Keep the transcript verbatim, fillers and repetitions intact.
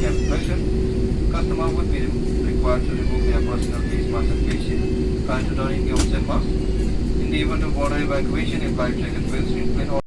Cabin person. Customer would be required to remove their personal face mask and face shield prior to donning the oxygen mask. In the event of water evacuation, a flight jacket will swing when